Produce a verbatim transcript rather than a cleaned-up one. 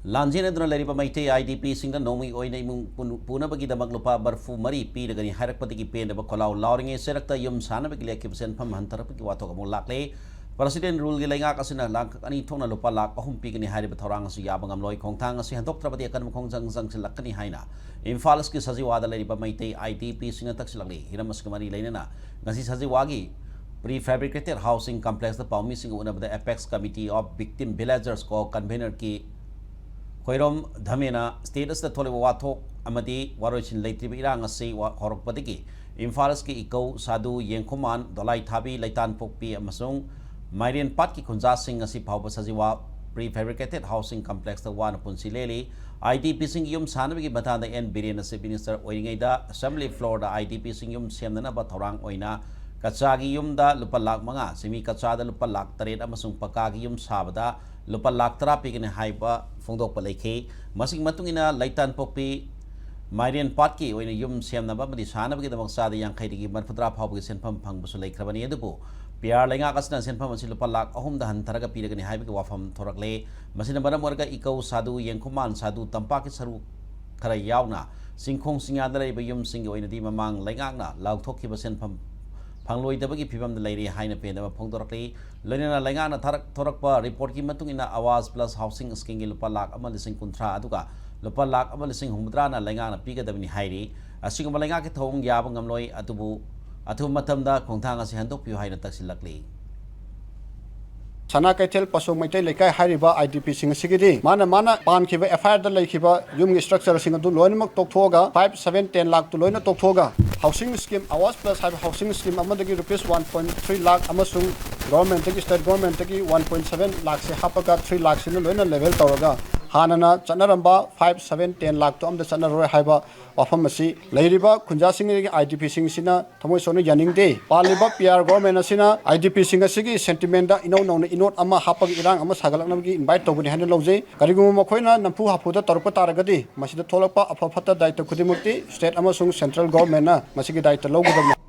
ꯂꯥꯟꯖꯦꯟꯅꯗꯨꯅ ꯂꯩꯔꯤꯕ ꯃꯩꯇꯩ IDPꯁꯤꯡꯗ ꯅꯣꯡꯃꯒꯤ ꯑꯣꯏꯅ ꯏꯃꯨꯡ ꯄꯨꯅ-, ꯄꯨꯅꯕꯒꯤꯗꯃꯛ ꯂꯨꯄꯥ ꯃꯔꯤꯐꯨ ꯃꯔꯤ ꯄꯤꯔꯒꯅꯤ ꯍꯥꯏꯔꯛꯄꯗꯒꯤ ꯄꯦꯟꯗꯕ ꯈꯣꯜꯂꯥꯎ ꯂꯥꯎꯔꯤꯉꯩ ꯆꯩꯔꯛꯇ ꯌꯨꯝ ꯁꯥꯅꯕꯒꯤ ꯂꯦꯞꯈꯤꯕ ꯁꯦꯟꯐꯝ ꯍꯟꯊꯔꯛꯄꯒꯤ ꯋꯥꯊꯣꯛ ꯑꯃꯨꯛ ꯂꯥꯛꯂꯦ꯫ President Ruleꯒꯤ ꯂꯩꯉꯥꯛ ꯑꯁꯤꯅ ꯂꯥꯡꯀꯛ ꯑꯅꯤ ꯊꯣꯛꯅ ꯂꯨꯄꯥ ꯂꯥꯈ ꯑꯍꯨꯝ ꯄꯤꯒꯅꯤ ꯍꯥꯏꯔꯤꯕ ꯊꯧꯔꯥꯡ ꯑꯁꯤ ꯌꯥꯕ ꯉꯝꯂꯣꯏ꯫ ꯈꯣꯡꯊꯥꯡ ꯑꯁꯤ ꯍꯟꯗꯣꯛꯇ꯭ꯔꯕꯗꯤ ꯑꯀꯟꯕ ꯈꯣꯡꯖꯪ ꯆꯪꯁꯤꯜꯂꯛꯀꯅꯤ ꯍꯥꯏꯅ ꯏꯝꯐꯥꯜ ꯏꯁꯀꯤ ꯁꯖꯤꯋꯥꯗ ꯂꯩꯔꯤꯕ ꯃꯩꯇꯩ IDPꯁꯤꯡꯅ ꯇꯛꯁꯤꯜꯂꯛꯂꯤ꯫ ꯍꯤꯔꯝ ꯑꯁꯤꯒ ꯃꯔꯤ ꯂꯩꯅꯅ ꯉꯁꯤ ꯁꯖꯤꯋꯥꯒꯤ Prefabricated Housing Complexꯇ ꯄꯥꯎꯃꯤꯁꯤꯡꯒ ꯎꯅꯕꯗ Apex Committee of Victim Villagers Co-convenerꯀꯤ Khoirom ꯙꯃꯦꯅ state ꯑꯁꯤꯗ ꯊꯣꯛꯂꯤꯕ ꯋꯥꯊꯣꯛ ꯑꯃꯗꯤ ꯋꯥꯔꯣꯏꯁꯤꯟ ꯂꯩꯇ꯭ꯔꯤꯕ ꯏꯔꯥꯡ ꯑꯁꯤ ꯋꯥ-, ꯍꯧꯔꯛꯄꯗꯒꯤ ꯏꯝꯐꯥꯜ ꯏꯁꯀꯤ ꯏꯀꯧ, ꯁꯥꯗꯨ, ꯌꯦꯡꯈꯨꯃꯥꯟ, ꯗꯣꯂꯥꯏꯊꯥꯕꯤ, ꯂꯩꯇꯥꯟꯄꯣꯛꯄꯤ ꯑꯃꯁꯨꯡ ꯃꯥꯏꯔꯦꯟꯄꯥꯠꯀꯤ ꯈꯨꯟꯖꯥꯁꯤꯡ ꯉꯁꯤ ꯐꯥꯎꯕ ꯁꯖꯤꯋꯥ Prefabricated Housing Complexꯇ ꯋꯥꯅ ꯄꯨꯟꯁꯤ ꯂꯦꯜꯂꯤ꯫ IDPꯁꯤꯡꯒꯤ ꯌꯨꯝ ꯁꯥꯅꯕꯒꯤ ꯃꯇꯥꯡꯗ ꯑꯦꯟ ꯕꯤꯔꯦꯟꯅ Chief Minister ꯑꯣꯏꯔꯤꯉꯩꯗ Assembly floorꯗ IDPꯁꯤꯡ ꯌꯨꯝ ꯁꯦꯝꯅꯅꯕ ꯊꯧꯔꯥꯡ ꯑꯣꯏꯅ ꯀꯆꯥꯒꯤ ꯌꯨꯝꯗ ꯂꯨꯄꯥ ꯂꯥꯈ ꯃꯉꯥ, semi ꯀꯆꯥꯗ ꯂꯨꯄꯥ ꯂꯥꯈ ꯇꯔꯦꯠ ꯑꯃꯁꯨꯡ ꯄꯀꯥꯒꯤ ꯌꯨꯝ ꯁꯥꯕꯗ ꯂꯨꯄꯥ ꯂꯥꯈ ꯇꯔꯥ ꯄꯤꯒꯅꯤ ꯍꯥꯏꯕ ꯐꯣꯡꯗꯣꯛꯄ ꯂꯩꯈꯤ꯫ ꯃꯁꯤꯒꯤ ꯃꯇꯨꯡ ꯏꯟꯅ ꯂꯩꯇꯥꯟꯄꯣꯛꯄꯤ ꯃꯥꯏꯔꯦꯟꯄꯥꯠꯀꯤ ꯑꯣꯏꯅ ꯌꯨꯝ ꯁꯦꯝꯅꯕ ꯑꯃꯗꯤ ꯁꯥꯅꯕꯒꯤꯗꯃꯛ ꯆꯥꯗ ꯌꯥꯡꯈꯩꯗꯒꯤ ꯃꯔꯤꯐꯨꯇꯔꯥ ꯐꯥꯎꯕꯒꯤ ꯁꯦꯟꯐꯝ ꯐꯪꯕꯁꯨ ꯂꯩꯈ꯭ꯔꯕꯅꯤ꯫ ꯑꯗꯨꯕꯨ ꯄꯤꯌꯥꯔ ꯂꯩꯉꯥꯛ ꯑꯁꯤꯅ ꯁꯦꯟꯐꯝ ꯑꯁꯤ ꯂꯨꯄꯥ ꯂꯥꯈ ꯑꯍꯨꯝꯗ ꯍꯟꯊꯔꯒ ꯄꯤꯔꯒꯅꯤ ꯍꯥꯏꯕꯒꯤ ꯋꯥꯐꯝ ꯊꯣꯔꯛꯂꯦ꯫ ꯃꯁꯤꯅ ꯃꯔꯝ ꯑꯣꯏꯔꯒ ꯏꯀꯧ, ꯁꯥꯗꯨ, ꯌꯦꯡꯈꯨꯃꯥꯟ, ꯁꯥꯗꯨ ꯇꯝꯄꯥꯛꯀꯤ ꯁꯔꯨꯛ ꯈꯔ ꯌꯥꯎꯅ ꯆꯤꯡꯈꯣꯡ ꯆꯤꯡꯌꯥꯗ ꯂꯩꯔꯤꯕ ꯌꯨꯝꯁꯤꯡꯒꯤ ꯑꯣꯏꯅꯗꯤ ꯃꯃꯥꯡ ꯂꯩꯉꯥꯛꯅ ꯂꯥꯎꯊꯣꯛꯈꯤꯕ ꯁꯦꯟꯐꯝ ꯐꯪꯂꯣꯏꯗꯕꯒꯤ ꯐꯤꯕꯝꯗ ꯂꯩꯔꯤ ꯍꯥꯏꯅ ꯄꯦꯟꯗꯕ ꯐꯣꯡꯗꯣꯔꯛꯂꯤ꯫ ꯂꯣꯏꯅꯅ ꯂꯩꯉꯥꯛꯅ ꯊꯥꯔꯛ-, ꯊꯣꯔꯛꯄ reportꯀꯤ ꯃꯇꯨꯡ ꯏꯟꯅ Awas Plus Housing Schemeꯒꯤ ꯂꯨꯄꯥ ꯂꯥꯈ ꯑꯃ ꯂꯤꯁꯤꯡ ꯀꯨꯟꯊ꯭ꯔꯥ ꯑꯗꯨꯒ ꯂꯨꯄꯥ ꯂꯥꯈ ꯑꯃ ꯂꯤꯁꯤꯡ ꯍꯨꯝꯐꯨꯇꯔꯥꯅ ꯂꯩꯉꯥꯛꯅ ꯄꯤꯒꯗꯕꯅꯤ ꯍꯥꯏꯔꯤ꯫ ꯑꯁꯤꯒꯨꯝꯕ ꯂꯩꯉꯥꯛꯀꯤ ꯊꯧꯑꯣꯡ ꯌꯥꯕ ꯉꯝꯂꯣꯏ, ꯑꯗꯨꯕꯨ ꯑꯊꯨꯕ ꯃꯇꯝꯗ ꯈꯣꯡꯊꯥꯡ ꯑꯁꯤ ꯍꯟꯗꯣꯛꯄꯤꯌꯨ ꯍꯥꯏꯅ ꯇꯛꯁꯤꯜꯂꯛꯂꯤ꯫ ꯁꯅꯥ ꯀꯩꯊꯦꯜ ꯄꯁꯣꯡ ꯃꯩꯇꯩ ꯂꯩꯀꯥꯏ ꯍꯥꯏꯔꯤꯕ IDPꯁꯤꯡ ꯑꯁꯤꯒꯤꯗꯤ ꯃꯥꯅ, ꯃꯥꯅ ꯄꯥꯟꯈꯤꯕ FIRꯗ ꯂꯩꯈꯤꯕ ꯌꯨꯝꯒꯤ structureꯁꯤꯡ ꯑꯗꯨ ꯂꯣꯏꯅꯃꯛ ꯇꯣꯛꯊꯣꯛꯑꯒ five, seven, ten ꯂꯥꯈꯇꯨ ꯂꯣꯏꯅ ꯇꯣꯛꯊꯣꯛꯑꯒ housing scheme, Awas Plus ꯍꯥꯏꯕ housing scheme ꯑꯃꯗꯒꯤ rupees one point three lakh ꯑꯃꯁꯨꯡ governmentꯇꯒꯤ, state governmentꯇꯒꯤ one point seven ꯂꯥꯈꯁꯦ ꯍꯥꯞꯄꯒ three ꯂꯥꯈꯁꯤꯅ ꯂꯣꯏꯅ level ꯇꯧꯔꯒ ꯍꯥꯟꯅꯅ ꯆꯠꯅꯔꯝꯕ five, seven, ten ꯂꯥꯈꯇꯣ ꯑꯝꯇ ꯆꯠꯅꯔꯣꯏ ꯍꯥꯏꯕ ꯋꯥꯐꯝ ꯑꯁꯤ ꯂꯩꯔꯤꯕ ꯈꯨꯟꯖꯥꯁꯤꯡ ꯑꯗꯒꯤ IDPꯁꯤꯡꯁꯤꯅ ꯊꯃꯣꯏ ꯁꯣꯛꯅ ꯌꯥꯅꯤꯡꯗꯦ꯫ ꯄꯥꯜꯂꯤꯕ PR government ꯑꯁꯤꯅ IDPꯁꯤꯡ ꯑꯁꯤꯒꯤ sentimentꯗ ꯏꯅꯧ ꯅꯧꯅ ꯏꯅꯣꯠ ꯑꯃ ꯍꯥꯞꯄꯒ ꯏꯔꯥꯡ ꯑꯃ ꯁꯥꯒꯠꯂꯛꯅꯕꯒꯤ invite ꯇꯧꯕꯅꯤ ꯍꯥꯏꯅ ꯂꯧꯖꯩ꯫ ꯀꯔꯤꯒꯨꯝꯕ ꯃꯈꯣꯏꯅ ꯅꯝꯐꯨ ꯍꯥꯐꯨꯗ ꯇꯧꯔꯛꯄ ꯇꯥꯔꯒꯗꯤ ꯃꯁꯤꯗ ꯊꯣꯛꯂꯛꯄ ꯑꯐ ꯐꯠꯇ ꯗꯥꯏꯇ ꯈꯨꯗꯤꯡꯃꯛꯇꯤ state ꯑꯃꯁꯨꯡ central governmentꯅ ꯃꯁꯤꯒꯤ ꯗꯥꯏꯇ ꯂꯧꯒꯗꯕꯅꯤ꯫